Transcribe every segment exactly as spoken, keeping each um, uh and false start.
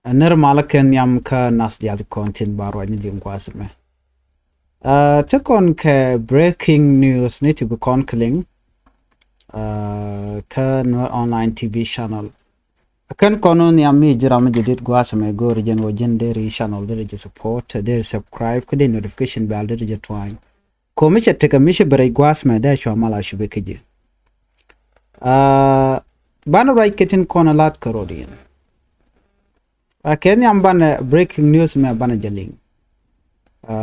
Ɛ nir malä kɛ nhiam kä nath diaal ti kɔn tin ba ruacni liŋ gua̱a̱th ɛmɛ. Ɛ, ti kɔn kɛ breaking news ni ti bi kɔn kɛ liŋ, ɛ, kä Nuer Online T V channel. Kɛn kɔn wä nhiam mi ji̱ ram mi jadid gua̱a̱th ɛmɛ, go̱o̱ri jɛn wä ji̱n deri channel deri jɛ support, deri subscribe, kä deri notification bell deri jɛ tuany. Ko mi cɛ tekɛ mi cɛ bi rɛc gua̱a̱th ɛmɛ dee cua mal a cupi kä ji̱. Ɛ, banɛ ruac kɛ tin kɔn lat kärɔ̱diɛn. Ɛ, kɛ nhiam banɛ breaking news mɛ banɛ jɛ liŋ. Ɛ,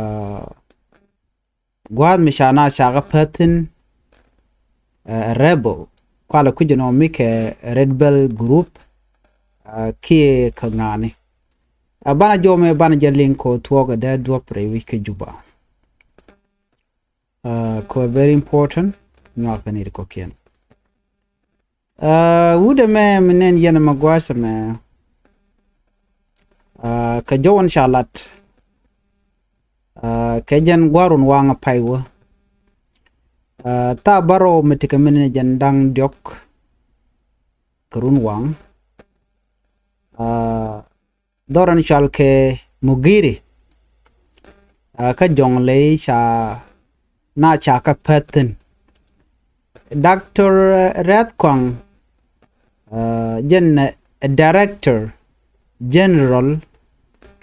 gua̱a̱th mi ca na ca kä päthin, ɛ, rebel, kualɛ kui̱c ɛnɔ mi kɛ Red Belt Group, ɛ, kiɛ kä ŋa̱a̱ni. Ɛ, banɛ jɔmɛ banɛ jɛ liŋ ko thuɔ̱k ɛ dee duɔ̱p rɛy wi̱c kä Juba. Ɛ, ko very important, nyuak kɛ ni ri kɔkiɛn. Ɛ, wut ɛmɛ mi nɛn yɛn ɛmɛ gua̱a̱th ɛmɛ, ɛ, kɛ jɔwän ca lat, ɛ, kɛ jɛn gua̱run waŋ ɛ pay wä. Ɛ, thaa bärɔw mi tekɛ mi ni jɛn da̱ŋ diɔ̱k kɛ run waŋ. Ɛ, dhɔrɛ ni cɔal kɛ Mugiri, ɛ, kä Jɔŋlei ca na ca kä päthin. Doctor Riath Kuaŋ, ɛ, jɛn, ɛ, Director General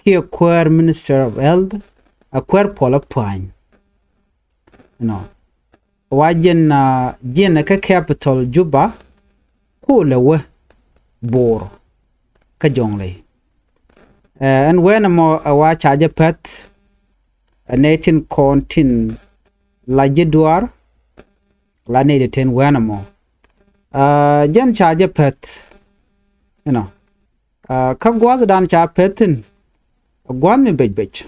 kiɛ kuäär Minister of Health, ɛ, kuäär Puɔlä Pua̱ny. Nɔ. Wa jiɛn, ɛ, jiɛn kä capital Juba, kulɛ wä Bor kä Jɔŋlei. Ɛ, ɛn wen ɛmɔ, ɛ, wa ca jɛ päth, ɛ, nɛy tin kɔn tin la ji̱ duaar, la nɛy ti tin wen ɛmɔ. Ɛ, jɛn ca jɛ päth, you know. Ɛ, kä gua̱a̱th dan ca päth thi̱n, gua̱a̱th mi bec bec.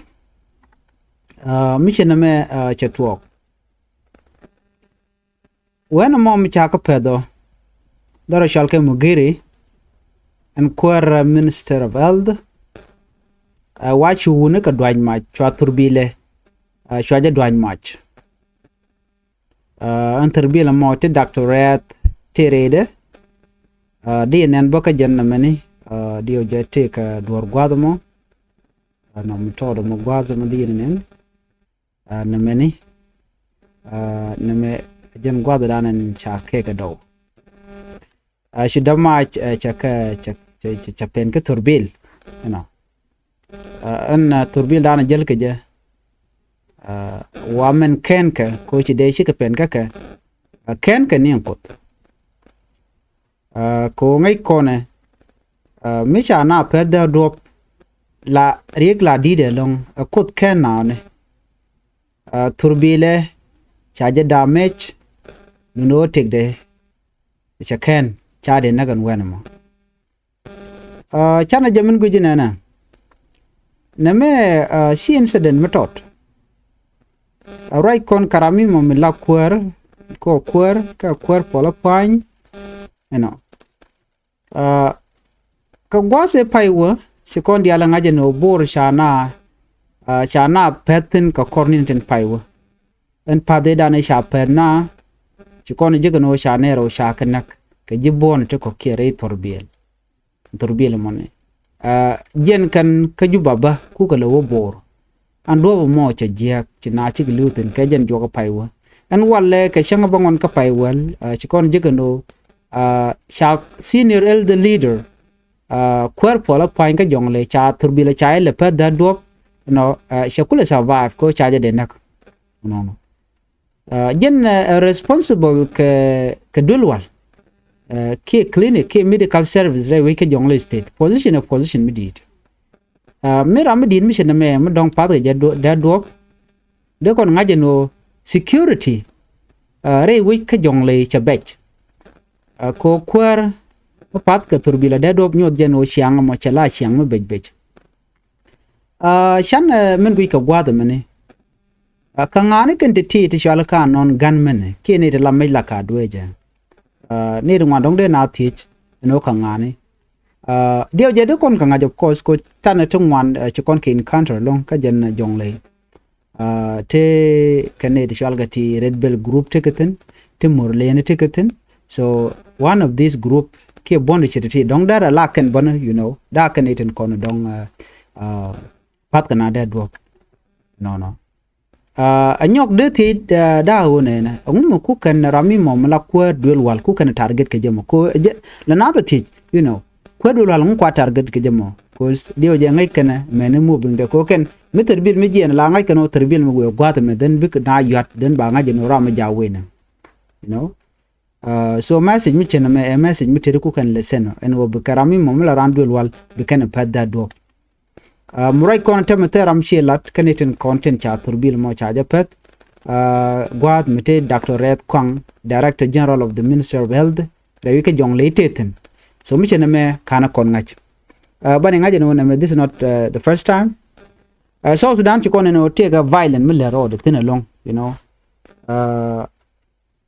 Ɛ, mi ci nɛmɛ, ɛ, cɛ tuɔɔk. Wen ɛmɔ mi ca kä päth ɔ, dhɔrɛ cɔal kɛ Mugiri, ɛn kuäär, ɛ, Minister of Health, ɛ, wa cu wuni kɛ duac mac, cua thurbilɛ, ɛ, cua jɛ duac mac. Ɛ, ɛn thurbilɛ mɔ ti Doctor Riath ti rɛydɛ, ɛ, di nɛn bä kä jɛn nɛmɛni, ɛ, di ɔ jɛ ti kɛ duɔ̱r gua̱a̱th mɔ, ɛ, nɔm tɔɔdɛ mɔ gua̱a̱th mɔ di nɛn. Ɛ, nɛmɛni, ɛ, nɛmɛ jɛn gua̱a̱th dan ɛn ca kɛ kɛ dɔw. Ɛ, ci dämac, ɛ, cɛ kɛ, cɛ, cɛ, cɛ, cɛ pɛn kä thurbil, you know. Ɛ, ɛn, ɛ, thurbil dan jäl kɛ jɛ. Ɛ, wa mɛn kɛn kɛ, ko ci dee ci kɛ pɛn kä kɛ. Ɛ, kɛn kɛ ni ɛn Kuoth. Ɛ, ko ŋäc kɔnɛ, ɛ, mi ca na päth dee duɔ̱p la riek la di̱t ɛlɔ̱ŋ, ɛ, Kuoth kɛn naanɛ. Ɛ, thurbilɛ ca jɛ damage, mi ni wä tëkdɛ, cɛ kɛn ca dee näk ɛn wen ɛmɔ. Ɛ, canɛ jɛ min gui̱c inɛnɛ. Nɛmɛ, ɛ, ci incident mi tɔt. Ɛ, ruac kɔn karam mi mɔ mi la kuäär, kɔ kuäär, kɛ kuäär Puɔlä Pua̱ny, you know. Ɛ, kɛ gua̱a̱th ëë pay wä, ci kɔn diaal ɛ ŋa̱c ɛn ɣöö Bor ca na, ɛ, ca na päth thi̱n kɛ kɔr ni̱n tin pay wä. Ɛn pa̱th ëë dan ëë ca päth na, ci kɔn ji̱ kɛn ɣöö ca nɛɛr ɣöö ca kɛ näk, kɛ ji̱ buɔ̱n ti kɔ̱kiɛn rɛy thurbil. Thurbil mɔni. Ɛ, jiɛn kɛn kä Juba bä kukɛ lɛ wä Bor. Ɛn duɔ̱ɔ̱p mɔ cɛ jiääk, ci na cikɛ li̱w thi̱n kɛ jɛn juɔk kä pay wä. Ɛn walɛ kɛ cäŋ bä ŋuan kä pay wäl, ɛ, ci kɔn ji̱ kɛn ɣöö, ɛ, ca senior elder leader, ɛ, kuäär Puɔlä Pua̱ny kä Jɔŋlei, ca thurbil ca ilɛ päth dee duɔ̱p, you know, ɛ, cɛ kulɛ survive kɛ ɣöö ca jɛ dee näk. Nɔnɔ. Ɛ, jɛn, ɛ, responsible kɛ, kɛ duel wal, ɛ, kiɛ clinic, kiɛ medical service rɛy wec kä Jɔŋlei State. Position ɛ position mi di̱i̱t. Ɛ, mi ram mi di̱i̱t mi ci nɛmɛ mi dɔ̱ŋ path kɛ jɛ duɔ̱p, dee duɔ̱p. Dee kɔn ŋa̱c ɛn ɣöö security, ɛ, rɛy wec kä Jɔŋlei cɛ bec. Ɛ, kɛ ɣöö kuäär mi path kɛ thurbil ɛ dee duɔ̱p nyuɔth jɛn ɣöö ciaŋ ɛmɔ cɛ la ciaŋ mi bec bec. Ɛ, canɛ min guic kɛ gua̱a̱th ɛmɛni. Ɛ, kä ŋa̱a̱ni kɛn ti ti ti cɔal kä anɔn gunmen kiɛ ni ti la mec la ka dueecɛ. Ɛ, ni ti ŋuan dɔ̱ŋ dee na thiec ɛn ɣöö kä ŋa̱a̱ni. Ɛ, diɛw jɛ dee kɔn kɛ ŋa̱c, of course, kɛ ɣöö canɛ ti ŋuan, ɛ, ci kɔn kɛ encounter ɛlɔ̱ŋ kä jɛn, ɛ, Jɔŋlei. Ɛ, ti kɛ ni ti cɔal kɛ ti Red Belt group ti kɛ thi̱n, ti Murleni ti kɛ thi̱n. So one of this group, kiɛ buɔ̱n ti ce̱t ti dɔ̱ŋ dee rɛ la kɛn bäni, you know, da kɛn itin kɔn dɔ̱ŋ, uh, uh, path kɛ na dee duɔ̱k. Nɔnɔ. Uh, a nyɔk dee thiec, uh, da ɣöö nɛnɛ, ɛŋu mi ku kɛn ram mi mɔ mi la kuäär duël wal ku kɛn target kɛ jɛ mɔ. Ko jɛ lɛ na bɛ thiec, you know, kuäär duël wal ŋu kua target kɛ jɛ mɔ. Cause diɛw jɛ ŋäc kɛnɛ mɛni moving dɛ ko kɛn mi thɛr bil mi jiɛn la ŋa̱c kɛn ɔ thɛr bil mi wee gua̱th mɛ then bik na yuat then ba ŋa̱c jɛ ni ram mi jaw wee nɛ. You know. Uh, so message mi cɛn mɛ ɛ message mi teri ku kɛn listen ɛn wä bi kɛ ram mi mɔ mi la ran duël wal bi kɛn pɛth that duɔk. Uh, mi ruac kɔn tɛmɛ thɛr ram ciɛ lat kɛn itin kɔn tin ca thurbil mɔ ca jɛ pɛth. Uh, gua̱a̱th mi te Doctor Rɛth Kuaŋ, Director General of the Ministry of Health, rɛwi kɛ jɔŋ ley te thin. So mi cɛn mɛ kanɛ kɔn ŋa̱c. Uh, bani ŋa̱c ɛn wä nɛmɛ, this is not, uh, the first time. Uh, South Sudan ci kɔn ɛn wä tëëkɛ violent mi lɛ rɔɔd thin ɛlɔŋ, you know. Uh,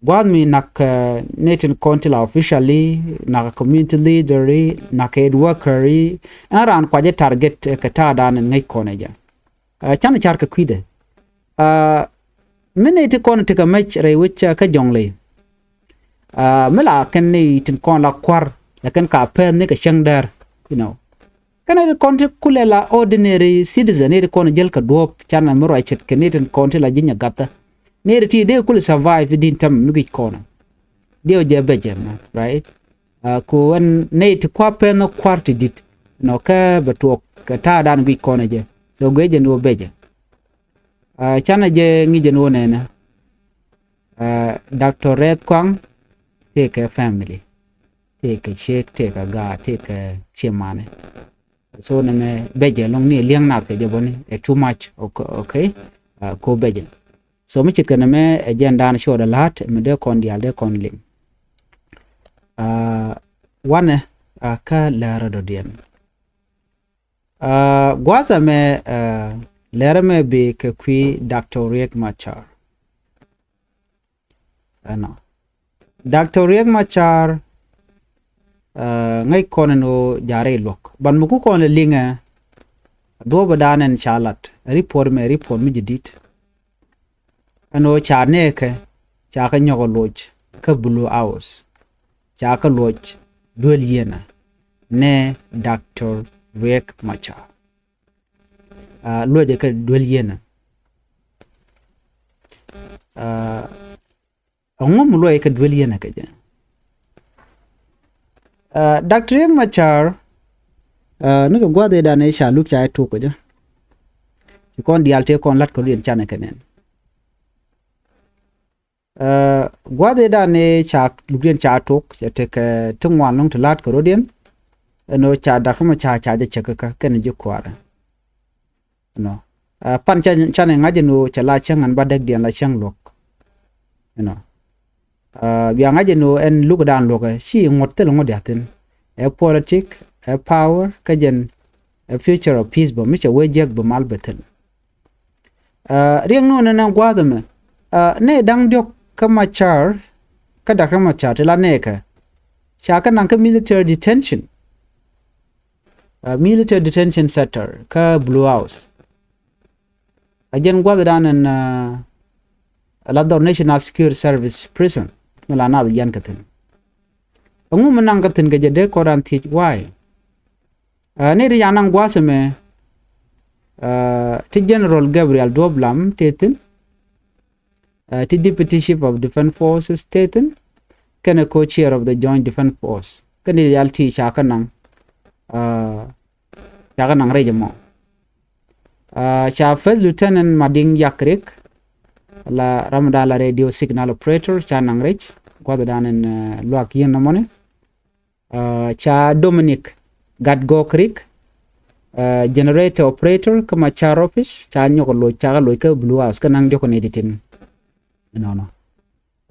Gua̱a̱th mi nak, uh, nɛy tin kɔn ti la officially, nak community leader, nak aid worker, ɛn raan kuacɛ target, uh, kɛ ta̱a̱ dan ɛn ŋäc kɔn ɛ jɛ. Uh, canɛ car kɛ kui̱dɛ. Uh, mi nɛy ti kɔn ti kɛ mɛc rɛy wec, uh, kä jɔŋ ley. Uh, mi la kɛn nɛy tin kɔn la kua̱r, la kɛn ka pɛth ni kɛ cäŋ dɛr, you know. Kɛn nɛy ti kɔn ti kulɛ la ordinary citizen, nɛy ti kɔn jäl kɛ duɔ̱ɔ̱p, canɛ mi ruac ce̱tkɛ nɛy tin kɔn ti la ji̱ nyɛ gathä. Nɛy ti ti dee kul survive din tɛm mi guic kɔn. Diɛw jɛ bɛ jɛ mɛ, right? Uh, ku ɛn nɛy ti kua pɛn kua̱r ti dit. Nɔ kɛ bɛ tuɔk kɛ ta̱a̱ dan guic kɔn jɛ. So guic jɛ ni wä bɛ jɛ. Uh, canɛ jɛ ŋi̱c jɛ ni wä nɛnɛ. Uh, Doctor Rɛth Kuaŋ tëëkɛ family. Tëëkɛ ciek, tëëkɛ gaat, tëëkɛ ciemani. So nɛmɛ bɛ jɛ lɔŋ ni liɛŋ nath kɛ jɛ bäni ɛ too much, okay, okay? Uh, ko bɛ jɛ. So mi ce̱tkɛ nɛmɛ ɛ jɛn dan ci ɣɔt ɛ la̱t mi dee kɔn diaal dee kɔn liŋ. Uh, wanɛ, uh, kä lɛrä dɔ̱diɛn. Uh, gua̱a̱th ɛmɛ, uh, lɛrä mɛ bi kɛ kui̱ Doctor Riek Machar. Ɛnɔ. Doctor Riek Machar, uh, ŋäc kɔn ɛn ɣöö ja̱rɛ iluɔ̱k. Ban mi ku kɔn ɛ liŋɛ, duɔ̱ɔ̱p ɛ dan ɛn ca lat. Report mɛ, report mi jɛ di̱t. Ɛn ɣöö ca nɛɛkɛ, ca kɛ nyɔk ɛ loc kä Blue House. Ca kɛ luɔc duel yienä. Nɛ Doctor Riek Machar. Uh, luɔcɛ kɛ duel yienä. Uh, ɛŋu mi luɔcɛ kɛ duel yienä kɛ jɛ? Uh, Doctor Riek Machar, uh, ni kɛ gua̱th ëëdan ëë ca luk ca ɛ tok kɛ jɛ. Ci kɔn diaal tëë kɔn la̱t kɛ rut in canɛ kɛ nɛn. Uh, gua̱th ëëdan ëë ca lukdiɛn ca tok cɛ tekɛ ti ŋuan lɔ̱ŋ ti la̱t kɛ rɔ̱diɛn. Ɛn ɣöö ca Doctor Machar ca jɛ cäk kä kɛn ji̱ kua̱rä. Ɛnɔ. Uh, pan ca, canɛ ŋa̱c ɛn ɣöö cɛ la cäŋ ɛn ba däkdiɛn la cäŋ luɔ̱k. Ɛnɔ. Uh, bia ŋa̱c ɛn ɣöö ɛn lukdan luɔ̱kɛ ci ŋuɔ̱t thil ŋuɔ̱t dia̱thin. Ɛ politic, ɛ power, kä jɛn ɛ future of peace bä mi cɛ wee jiäk bä mal bɛ thil. Uh, riɛk nunɛ nɛ gua̱a̱th ɛmɛ. Uh, nɛ da̱ŋ diɔ̱k kä Machar, kä Doctor Machar ti la nɛɛkɛ. Ca kä naŋ kä military detention. Uh, military detention center kä Blue House. A jɛn gua̱a̱th dan ɛn, uh, la dhɔr National Security Service prison. Mi la nath yɛn kä thi̱n. Ɛŋu mi naŋ kä thi̱n kɛ jɛ dee kɔn ran thiec why? Uh, ni ri ca naŋ gua̱a̱th ɛmɛ, uh, ti General Gabriel Duop Lam tëë thi̱n, uh, ti Deputy Chief of Defense Forces tëë thi̱n, kɛnɛ co-chair of the Joint Defense Force. Kɛn ni ri ca ti ca kä naŋ, uh, ca kä naŋ rɛc ɛmɔ. Uh, ca First Lieutenant Madiŋ Yak Riek, la ramdan la radio signal operator, ca naŋ rɛc gua̱a̱th dan ɛn, uh, luak yieen nɔmɔni. Uh, ca Dominic Gatgok Riek, uh, generator operator kä Machar office, ca nyɔk loc, ca kä loc kä Blue House kä naŋ diɔk ni ditin. Nɔnɔ.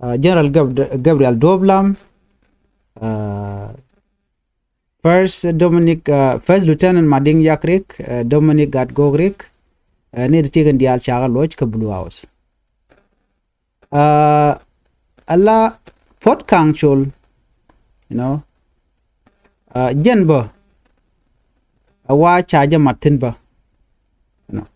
Uh, General Gab-, Gabriel Duop Lam, uh, First Dominic, uh, First Lieutenant Madiŋ Yak Riek, uh, Dominic Gatgok Riek, uh, ni ditin diaal ca kä loc kä Blue House. Uh, ala Port Council, you know, uh, jɛn bä, a wa ca jɛ mat thi̱n bä, you know.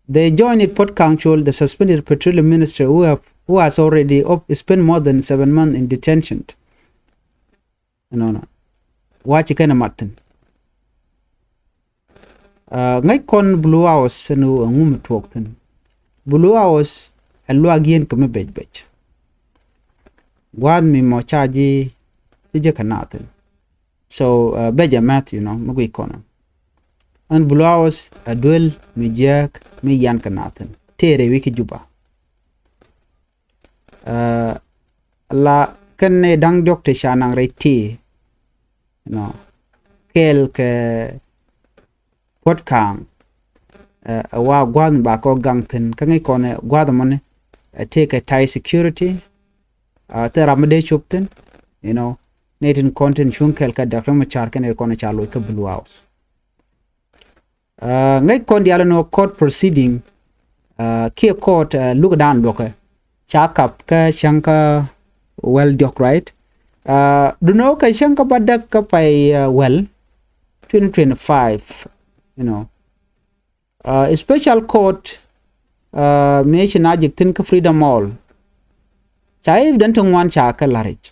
They joined Port Council, the suspended petroleum minister who have, who has already op-, spent more than seven months in detention. Ɛnɔnɔ. Wa ci kɛn ɛ mat thi̱n. Ŋäc kɔn Blue House ɛn ɣöö ɛŋu mi tuɔɔk thi̱n. Blue House ɛ luaak yien kɛ mi bec bec. Gua̱a̱th mi mɔ ca ji̱ ci jek kɛ naath thi̱n. So bec ɛ mɛth, you know, mi guic kɔn ɛn Blue House ɛ duel mi jiääk mi yan kɛ naath thi̱n tëë rɛy wi̱c kä Juba. La kɛn ni da̱ŋ diɔ̱k ti ca naŋ rɛy ti, you know, kɛɛl kɛ Puɔ̱t Ka̱a̱ŋ. Ɛ wa gua̱a̱th mi ba kɔ gaŋ thi̱n kä ŋäc kɔn ɛ gua̱a̱th ɛmɔni ɛ tëë kɛ tight security. Thil ram mi dee cop thi̱n, you know, ni tin kɔn tin cuŋ kɛɛl kɛ Doctor Machar kɛn ɛ kɔn ɛ ca loc kä Blue House. Ŋäc kɔn diaal ɛn ɣöö court proceeding kiɛ court lukdan luɔ̱kɛ ca kap kä cäŋ kä wäl diɔ̱k, right? Dunɛ ɣöö kɛ cäŋ kä bädäk kä pay wäl twenty twenty-five, you know, special court mëë ci na jek thi̱n kä Freedom Hall, ca evident ti ŋuan ca kɛ la̱r i̱c,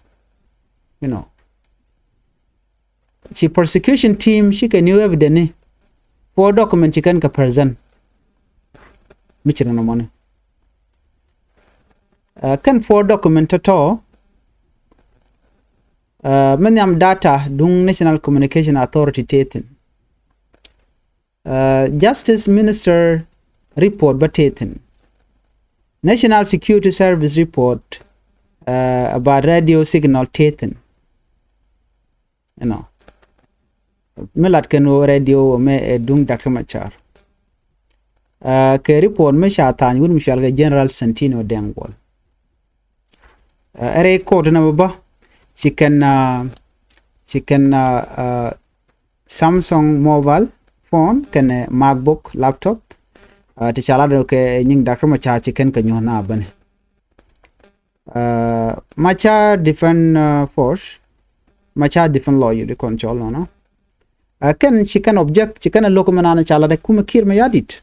you know. Ci prosecution team cikɛ new evidence ni four document ci kɛn kɛ present. Mi ci rin mɔni kɛn four document tɔtɔ mi nhiam data duŋ National Communication Authority tëë thi̱n. Justice Minister report bä tëë thi̱n. National Security Service report about radio signal tëë thi̱n. You know, mi lat kɛn ɣöö radio mëë ɛ duŋ Doctor Machar. Kɛ report mi ca tha̱a̱ny wut mi cual kɛ General Santino Deng Wol. Ɛ rɛy court nɛ bä bä ci kɛn ci kɛn Samsung mobile phone kɛnɛ MacBook laptop ti ca lat kɛ nyiŋ Doctor Machar ci kɛn kɛ nyuɔ̱n na bäni. Machar Defense Force, Machar Defense Lawyer di kɔn cɔl nɔnɔ. Kɛn ci kɛn object, ci kɛn lo̱k mi nan ca lat ɛ kumɛ Kiir Mayardit.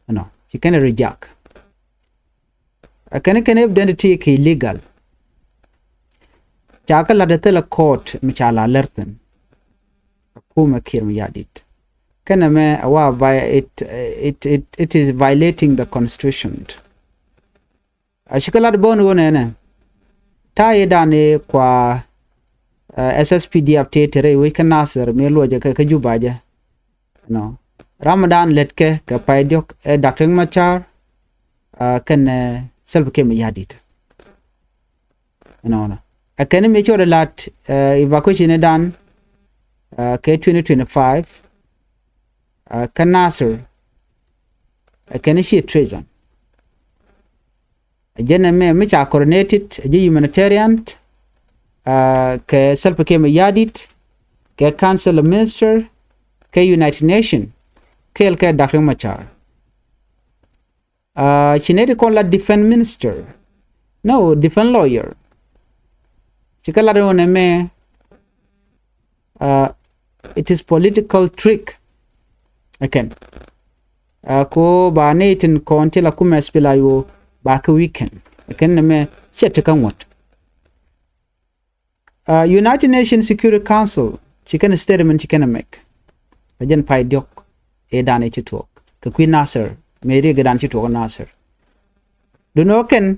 Ɛnɔ ci kɛn reject. Kɛn kɛn evident ti kɛ illegal. Ca kɛ lat ɛ thilɛ court mi ca la lɛr thi̱n. Kumɛ Kiir Mayardit. Kɛn ɛmɛ a wa vi-, it, it, it, it is violating the constitution. A cikɛ lat bä ni wä nɛnɛ. Ta̱a̱ i̱ dan i̱ kua S S P D F tëë tëë rɛy wec kä Nasir mëë luɔcɛ kɛ kä Juba jɛ. Nɔ ram dan lɛt kɛ kɛ pay diɔ̱k ɛ Doctor Machar kɛnɛ Salva Kiir Mayardit. Nɔ nɔ ɛ kɛn mëë cɔɔdɛ lat evacuation dan kɛ twenty twenty-five kä Nasir. Ɛ kɛn ci treason. Ɛ jɛn ɛmɛ mi ca coordinated ɛ ji̱ humanitarian kɛ Salva Kiir Mayardit kɛ Council of Minister kɛ United Nation kɛɛl kɛ Doctor Machar. Ci nɛy ti kɔn la defense minister, no, defense lawyer. Ci kɛ lat ɛn ɛmɛ it is political trick. Ɛ kɛn ko ba nɛy tin kɔn ti la kumɛ SPLA-IO ba kɛ weekend. Ɛ kɛn nɛmɛ cɛ ti kä ŋuɔ̱t. United Nations Security Council ci kɛn statement ci kɛn ɛ make. Ɛ jɛn pay diɔ̱k ëë dan ëë ci tuɔɔk kɛ kui̱ Nasir mëë riɛk ëë dan ci tuɔɔk Nasir. Dunɛ ɣöö kɛn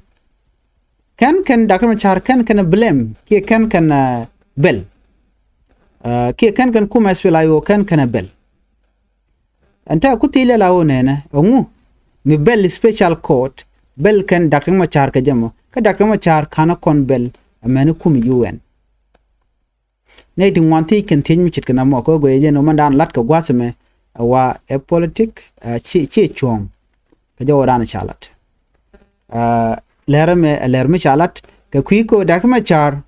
kɛn kɛn Doctor Machar kɛn kɛn blame kiɛ kɛn kɛn bɛl kiɛ kɛn kɛn kumɛ SPLA-IO kɛn kɛn bɛl. Ɛn tɛ ku thilɛ la ɣöö nɛnɛ ɛŋu mi bɛl special court bɛl kɛn Doctor Machar kɛ jɛ mɔ kä Doctor Machar ka̱n kɔn bɛl ɛmɛni kum U N. Nɛy ti ŋuan thiec kɛn thiec mi ce̱tkɛ na mɔ kɛ ɣöö guɛy jɛn ɣöö mandan lat kɛ gua̱th ɛmɛ ɛ wa ɛ politik ci ci cuɔ̱ɔ̱ŋ. Kɛ jɔwä dan ca lat lɛr ɛmɛ ɛ lɛr mi ca lat kɛ kui̱ kɛ dak mi car.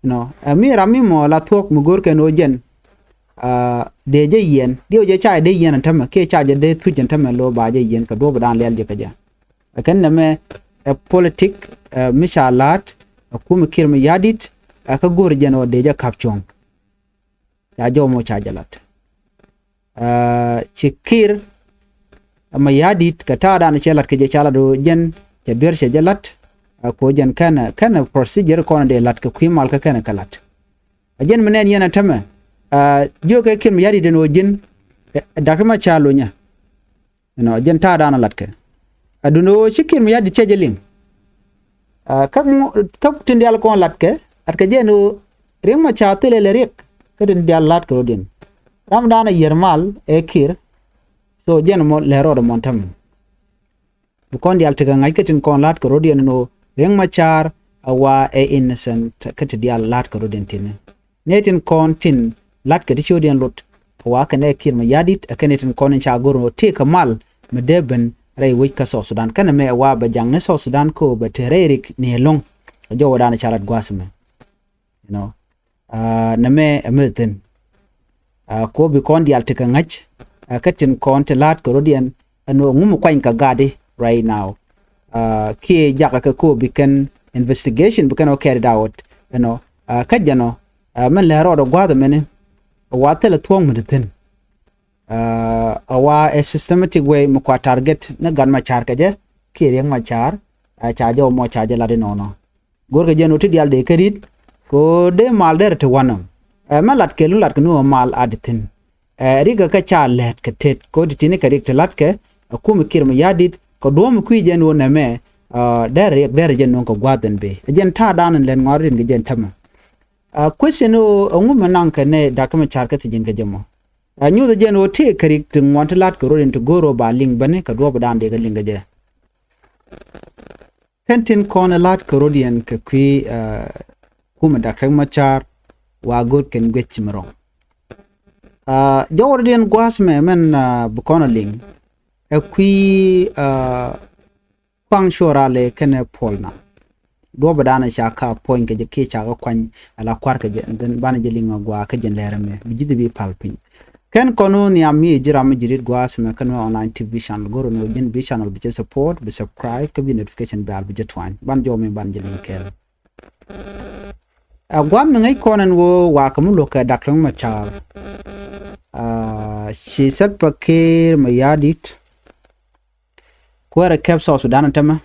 Nɔ ɛ mi ram mi mɔ la thuɔ̱k mi go̱r kɛn ɣöö jɛn dee jɛ yiɛn diɛw jɛ ca jɛ dee yiɛn ɛn tämɛ kiɛ ca jɛ dee thuc ɛn tämɛ lo̱ ba jɛ yiɛn kɛ duɔ̱p dan lɛl jɛ kɛ jɛ. Ɛ kɛn nɛmɛ ɛ politik mi ca la̱a̱t ɛ kumɛ Kiir Mayardit ɛ kä go̱r jɛn ɣöö dee jɛ ka̱p cuɔ̱ŋ. Ca jɔw mɔ ca jɛ lat ci Kiir ɛ Mayardit kɛ ta̱a̱ dan cɛ lat kɛ jɛ ca lat ɣöö jɛn cɛ duer cɛ jɛ lat. Ɛ kuɔ jɛn kɛnɛ kɛnɛ procedure kɔn dee lat kɛ kui̱ mal kä kɛnɛ kɛ lat. Ɛ jɛn mi nɛn yɛn ɛ tämɛ, aa, jiökɛ Kiir Mayardit ɛn ɣöö ji̱n, ɛ, Doctor Machar lonyɛ. Ɛnɔ, ɛ jɛn ta̱a̱ da̱a̱n ɛ latkɛ. Ɛ duundɛ ɣöö ci Kiir Mayardit cɛ jɛ liŋ. Aa, kä ŋu-, kä tin diaal kɔn latkɛ, latkɛ jɛn ɣöö Riek Machar thilɛ lɛ Riek, kä tin diaal la̱tkɛ rɔ̱diɛn. Ram da̱a̱n ɛ yiër mal ɛ Kiir, so jɛn mɔ lɛ rɔɔdɛ mɔn tämɛ. Bi kɔn diaal tekɛ ŋa̱c kä tin kɔn la̱tkɛ rɔ̱diɛn ɛn ɣöö Riek Machar ɛ wa ɛ innocent kä ti diaal la̱tkɛ rɔ̱diɛn ti̱ni. Nɛ tin kɔn tin la̱tkɛ ti ciötdiɛn lot ɛ wa kɛnɛ Kiir Mayardit, ɛ kɛnɛ tin kɔn in ca go̱r ɛn ɣöö tëëkɛ mal mi dee ben rɛy wec kä South Sudan. Kɛnɛ mɛ ɛ wa bɛ jaŋni South Sudan kä ɣöö bɛ te rɛy rik ni ɛlɔ̱ŋ. Ɛ jɔwɛ da̱a̱n ca lat gua̱a̱th mɛ. You know, aa, nɛmɛ ɛ mi thi̱n. Aa, ko bi kɔn diaal tekɛ ŋäc, aa, kä tin kɔn ti la̱a̱t kɛ rɔ̱diɛn ɛn ɣöö ŋu mi kuany kɛ gatdi right now. Aa, kiɛ jakä kɛ ko bi kɛn investigation bi kɛn ɔ carried out, you know. Aa, kä jɛn ɔ, aa, min lɛ rɔɔdɛ gua̱a̱th ɛmɛni, ɛ wa thilɛ thuɔ̱k mi ti thi̱n. Aa, ɛ wa ɛ systematic way mi kua target ni Gat Machar kɛ jɛ kiɛ Riek Machar, aa, ca jɛ ɔ mɔ ca jɛ lat inɔnɔ. Go̱rkɛ jɛn ɣöö ti diaal dee kä ri̱t kɛ ɣöö dee mal derɛ ti wanɔ. Ɛ, mɛ lat kɛl wun lat kɛ ni ɣöö mal a ti thi̱n. Ɛ, rikä kä ca lɛt kɛ tet kɛ ɣöö ti ti̱ni kɛ riɛk ti la̱tkɛ ɛ kumɛ Kiir Mayardit kɛ duɔ̱ɔ̱m kui̱ jɛn ɣöö nɛmɛ, ɛ, derɛ riɛk derɛ jɛn no̱o̱ŋ kɛ gua̱a̱th ɛn bëë. Ɛ jɛn ta̱a̱ da̱a̱n ɛn lɛn ŋɔaar ri̱n kɛ jɛn tämɛ. Ɛ, question ɣöö ɛŋu mi naŋ kɛ nɛ Doctor Machar kä thi̱ji̱n kɛ jɛ mɔ. Ɛ, nyuthɛ jɛn ɣöö tëë kɛ riɛk ti ŋuan ti la̱tkɛ rɔ̱diɛn ti go̱o̱r ɣöö ba liŋ bäni kɛ duɔ̱ɔ̱p da̱a̱n dee kɛ liŋ kɛ jɛ. Kɛn tin kɔn ɛ la̱t kɛ rɔ̱diɛn kɛ kui̱, aa, kumɛ Doctor Riek Machar wa go̱o̱r kɛn guic mi rɔ̱ŋ. Aa, jɔwä rɔ̱diɛn gua̱a̱th mɛ mɛn, aa, bi kɔn ɛ liŋ. Ɛ kui̱, aa, Kuaŋ Cuɔl Ralɛ kɛnɛ Paul Nang. Duɔ̱ɔ̱p da̱a̱n ca ka puɔ̱ny kɛ jɛ kiɛ ca kɛ kuany ala kua̱r kɛ jɛ, and then banɛ jɛ liŋ a gɔaa kä jɛn lɛr ɛmɛ. Bi ji̱ dhi bi pal piny. Kɛn kɔn wä nhiam mi ji̱ ram mi ji̱ rit gua̱a̱th mɛ kä Nuer Online T V channel. Go̱r ni wä ji̱n bi channel bi jɛ support, bi subscribe, kä bi notification bell bi jɛ tuany. Ban jɔw mi ban jɛ liŋ kɛɛl. Ɛ gua̱a̱th mi ŋäc kɔn ɛn wä wa kä mi lo̱k kɛ Doctor Riek Machar. Aa, ci Salva Kiir Mayardit. Kuäärɛ kɛp South Sudan tämɛ.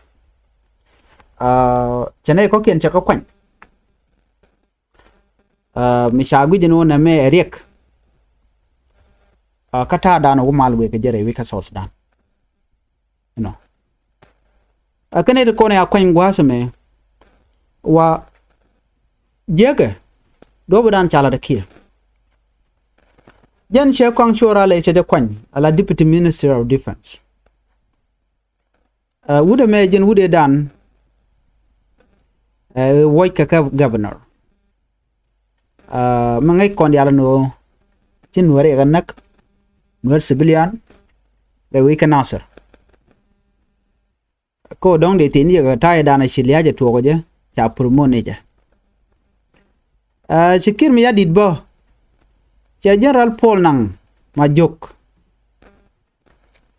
Aa, cɛ nɛy kɔ̱kiɛn cɛ kɛ kuany. Aa, mi ca guic ɛn ɣöö nɛmɛ ɛ riɛk. Aa, kä ta̱a̱ da̱a̱n ɛ wä mal wëë kɛ jɛ rɛy wec kä South Sudan. You know. Aa, kɛn nɛy ti kɔn ɛ a kuany gua̱a̱th ɛmɛ. Wa jiäkɛ duɔ̱ɔ̱p da̱a̱n ca lat ɛ kiɛ. Jɛn cɛ Kuaŋ Cuɔl Ralɛ cɛ jɛ kuany ala Deputy Minister of Defense. Ɛ, wut ɛmɛ jɛn wut ëëdan, ɛ, wuɔckɛ kä governor. Ɛ, mi ŋäc kɔn diaal ɛn ɣöö ci Nuäär yɛ kɛ näk, Nuäär civilian, rɛy wec kä Nasir. Kä dɔ̱ŋ dee thi̱n yɛ kɛ ta̱yɛ danɛ ci lia̱a̱cɛ tuɔɔk jɛ ca promote ni jɛ. Ɛ, ci Kiir Mayardit bä, cɛ General Paul Nang Majok.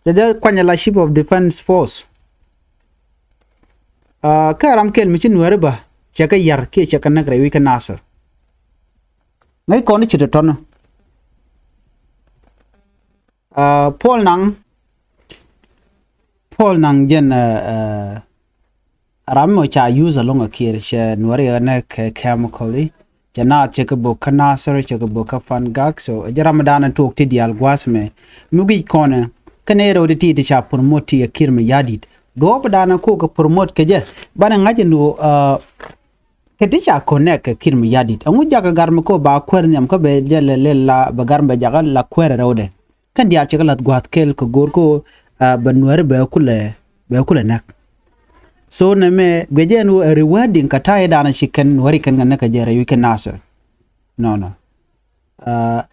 Cɛ jɛ kuany ala Chief of Defense Force. Aa, kä ram kɛl mi ci Nuääri bä cɛ kɛ yar kiɛ cɛ kɛ näk rɛy wi̱c kä Nasir. Ŋäc kɔn i̱ ci tɔ̱tɔ̱n. Aa, Paul Nang, Paul Nang jɛn, aa, aa, ram mɔ ca use alɔŋ a Kiir cɛ Nuääri ɣä nɛ kɛ chemical i̱. Cɛ naath cɛ kɛ bok kä Nasir, cɛ kɛ bok kä Fangak. So jɛ ram dan tuɔɔk ti diaal gua̱a̱th mɛ. Mi guic kɔnɛ kä nɛ rɛw ti ti ti ca promote ti ɛ Kiir Mayardit. Duɔɔp dan ko kɛ promote kɛ jɛ. Banɛ ŋa̱c ɛn ɣöö, aa, kɛ ti ca connect kɛ Kiir Mayardit. Ɛŋu jakä gar mi ko ba kuäär nhiam kä bɛ jɛ lɛ lɛ la bɛ gar mi bɛ jakä la kuäär rɛwdɛ. Kɛn diaal cɛ kɛ la̱th gua̱a̱th kɛl kɛ go̱o̱r kä, aa, bɛ Nuääri bɛ kulɛ, bɛ kulɛ näk. So nɛmɛ guic jɛ ɛn ɣöö ɛ rewarding kɛ ta̱yɛ danɔ ci kɛn Nuääri kɛn kɛ näk kɛ jɛ rɛy wi̱c kɛ Nasir. Nɔnɔ. Aa,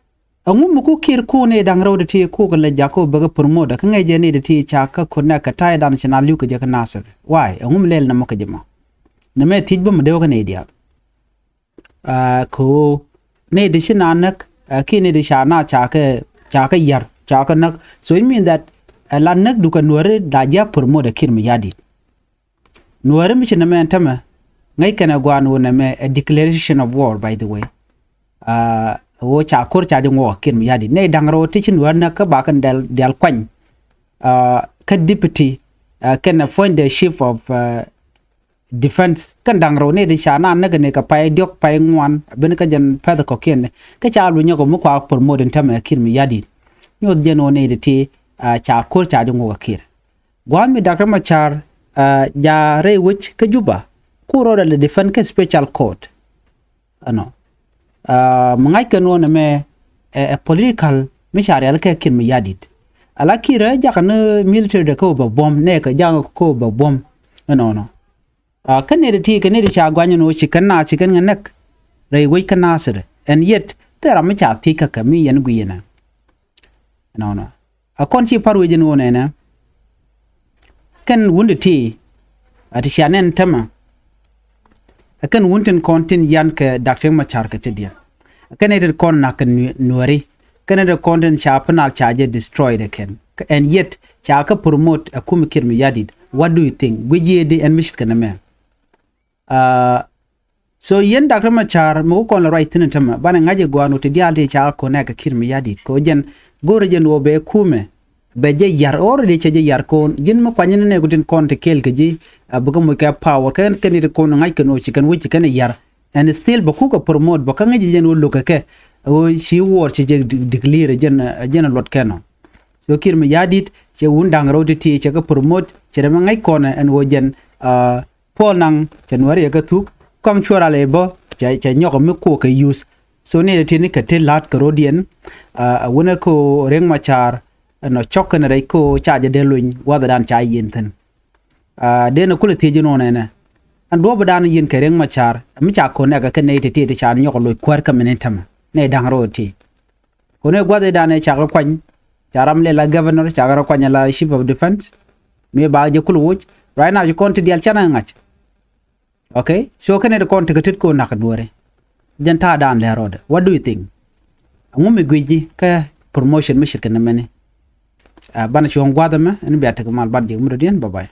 ɛŋu mi ku Kiir ku ni da̱ŋ rɛw ti ti ku kɛ lɛ jak kä bɛ kɛ promote kä ŋäc jɛ ni ti ti ca kä connect kɛ ta̱yɛ danɔ ci na li̱w kɛ jɛ kä Nasir. Why? Ɛŋu mi lɛl nɛmɔ kɛ jɛ mɔ? Nɛmɛ thiec bä mi dee wä kä nɛy diaal. Aa, kɛ ɣöö nɛy ti ci na näk, aa, kiɛ nɛy ti ca na ca kɛ, ca kɛ yar, ca kɛ näk. So it mean that, aa, la näk dukɛ Nuääri la ji̱ a promote ɛ Kiir Mayardit. Nuääri mi ci nɛmɛ ɛn tämɛ, ŋäc kɛn ɛ gua̱a̱n ɣöö nɛmɛ ɛ declaration of war, by the way. Aa, ɣöö ca ko̱r ca ji̱ ŋuɔk ɛ Kiir Mayardit. Nɛy da̱ŋ rɛw ti ci Nuääri näk kä ba kɛn diaal, diaal kuany. Aa, kä deputy, aa, kɛn ɛ point the chief of, aa, defense kɛn da̱ŋ rɛw nɛy ti ca naan näk kɛ nɛy kɛ pay diɔ̱k pay ŋuan a ben kä jɛn pɛth kɔ̱kiɛn. Kä ca luny nyɔk mi kua promote in tämɛ Kiir Mayardit. Nyoth jɛn ɣöö nɛy ti ti ca ko̱r ca jɛ ŋuɔk a Kiir. Gua̱a̱th mi Doctor Machar ja rɛy wec kä Juba ku rɔɔdɛ lɛ defend kä special court. Ɛnɔ mi ŋa̱c kɛn ɣöö nɛmɛ ɛ political mi ca rial kɛ Kiir Mayardit. Ala Kiir ɛ jakä ni military dɛ kä wä bɛ buɔ̱m nɛ kɛ jakä kä wä bɛ buɔ̱m. Ɛnɔnɔ kä nɛy ti ti kɛ nɛy ti ca guany ɛn ɣöö ci kɛn naath ci kɛn ŋɛ näk rɛy wec kä Nasir. And yet thil ram mi ca thiec kä kɛ mi yɛn gui̱i̱ ɛnɛ. Ɛnɔnɔ a kɔn ci pa̱r wec ɛn ɣöö nɛnɛ kɛn wun ti ti a ti cia nɛn tämɛ. Ɛ kɛn wun tin kɔn tin yan kɛ Doctor Machar kɛ ti diɛn. Ɛ kɛn ɛ tin kɔn nak kɛ Nuɛri. Kɛn ɛ tin kɔn tin ca penal ca jɛ destroy dɛ kɛn. And yet ca kä promote ɛ kum Kiir Mayardit. What do you think? Guic yiëë di ɛn mi ce̱tkɛ nɛmɛ. So yɛn Doctor Machar mi wä kɔn lɛ ruac thi̱n tämɛ banɛ ŋa̱c ɛ gua̱a̱n wä ti diaal ti ca kɛ connect kɛ Kiir Mayardit kɛ wä jɛn go̱rɛ jɛn wä bɛ kumɛ. Bɛ jɛ yar already cɛ jɛ yar kɔn ji̱n mi kuany ni nɛ ku tin kɔn ti kɛɛl kɛ ji̱. Bikɛ moc kɛ power kɛn kɛn ti kɔn ŋa̱c kɛn wä ci kɛn wä ci kɛn yar. And still bɛ kukɛ promote bɛ kä ŋäc jɛ jɛn wä lo̱k kɛ kɛ wä ci war ci jɛ declare jɛn jɛn luɔt kɛn ɔ. So Kiir Mayardit cɛ wun da̱ŋ rɛw ti ti cɛ kɛ promote cɛ dɛ mi ŋäc kɔn ɛn wä jɛn. Puɔl naŋ cɛ Nuɛri yɛ kɛ thuk kɔŋ cuɔr alɛ bä cɛ nyɔk mi kuɔ kɛ yuth. So ni ti ni kɛ ti la̱t kɛ ro̱diɛn. A wunɛ ko Riek Machar ɛnɔ cɔk kɛn rɛc ko ca jɛ dee lony gua̱thɛ dan ca yin thi̱n. A den kulɛ thiec in wunɛ nɛ ɛn duɔ̱p dan yin kɛ Riek Machar mi ca ko nɛk kɛ nɛy ti ti ti ca nyɔk loc kuäär kä mini tämɛ nɛy da̱ŋ ro̱o̱ ti. Kɔn ɛ gua̱th i̱ danɛ cakɛ kuany ca ram lɛ la governor cakɛ rɔ kuany la chief of defense. Mi ba jɛ kul woc right now ci kɔn ti dial canɛ ŋa̱c. Okay, so kɛnɛ ti kɔn ti kɛ tit kɔn nak duɔri. Jɛn ta̱a̱ dan lɛ rɔɔdɛ, what do you think? Aŋu mi guic ji̱ kä promotion mi ce̱tkɛ ni mɛni? Banɛ cuɔ̱ŋ gua̱th ɛmɛ ɛn bia tek mal ban jek mi dɔ̱diɛn. Bye bye.